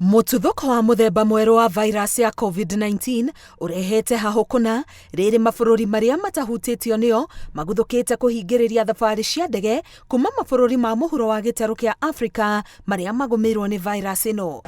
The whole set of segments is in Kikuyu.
Mũtuthũko wa mũthemba mwerũ wa virus ya COVID-19 ũrehete hahũ kũna rĩrĩ mabũrũri marĩa matahutĩtio nĩyo maguthũkĩte kũhingĩrĩria thabarĩ cia ndege kuma mabũrũri ma mũhuro wa gĩtarũ kĩa Afrika marĩa magũmĩirwo nĩ virus ĩno.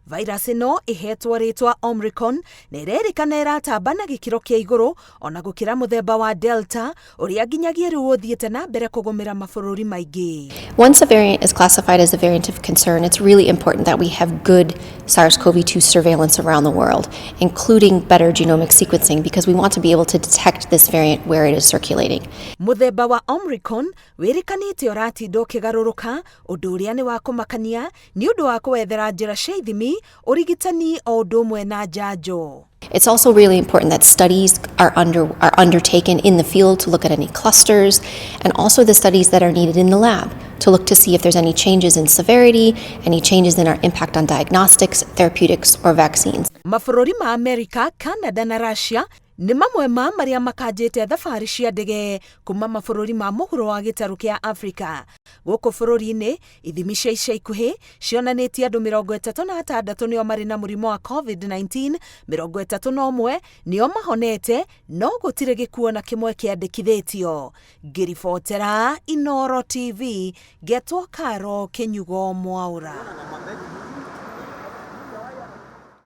Virus ĩno ĩhetwo rĩtwa Omicron na ĩrerĩkana ĩratamba na gĩkĩro kĩa igũrũ ona gũkĩra mũthemba wa Delta ũrĩa nginyagia rĩu ũthiĩte na mbere kũgũmĩra mabũrũri maingĩ. Once a variant is classified as a variant of concern, it's really important that we have good SARS-CoV-2 surveillance around the world, including better genomic sequencing, because we want to be able to detect this variant where it is circulating. Mũthemba wa Omicron wĩrĩkanĩte ũratinda ũkĩgarũrũka, ũndũ ũrĩa nĩ wa kũmakania nĩ ũndũ wa kũwethera njĩra cia ithimi, ũrigitani o ũndũ ũmwe na njanjo. It's also really important that studies are undertaken in the field to look at any clusters, and also the studies that are needed in the lab to look to see if there's any changes in severity, any changes in our impact on diagnostics, therapeutics, or vaccines. Mabũrũri ma Amerika, Canada na Russia nĩ mamwe ma marĩa makanjĩte thabarĩ cia ndege kuma mabũrũri ma mũhuro wa gĩtarũ kĩa Afrika. Gũkũ bũrũri-inĩ, ithimi cia ica ikuhĩ cionanĩtie andũ 36 nĩo marĩ na mũrimũ wa COVID-19, 31 nĩo mahonete, no gũtirĩ gĩkuo na kĩmwe kĩandĩkithĩtio. Ngĩribotera Inooro TV, ngetwo Karo Kĩnyugo Mwaũra.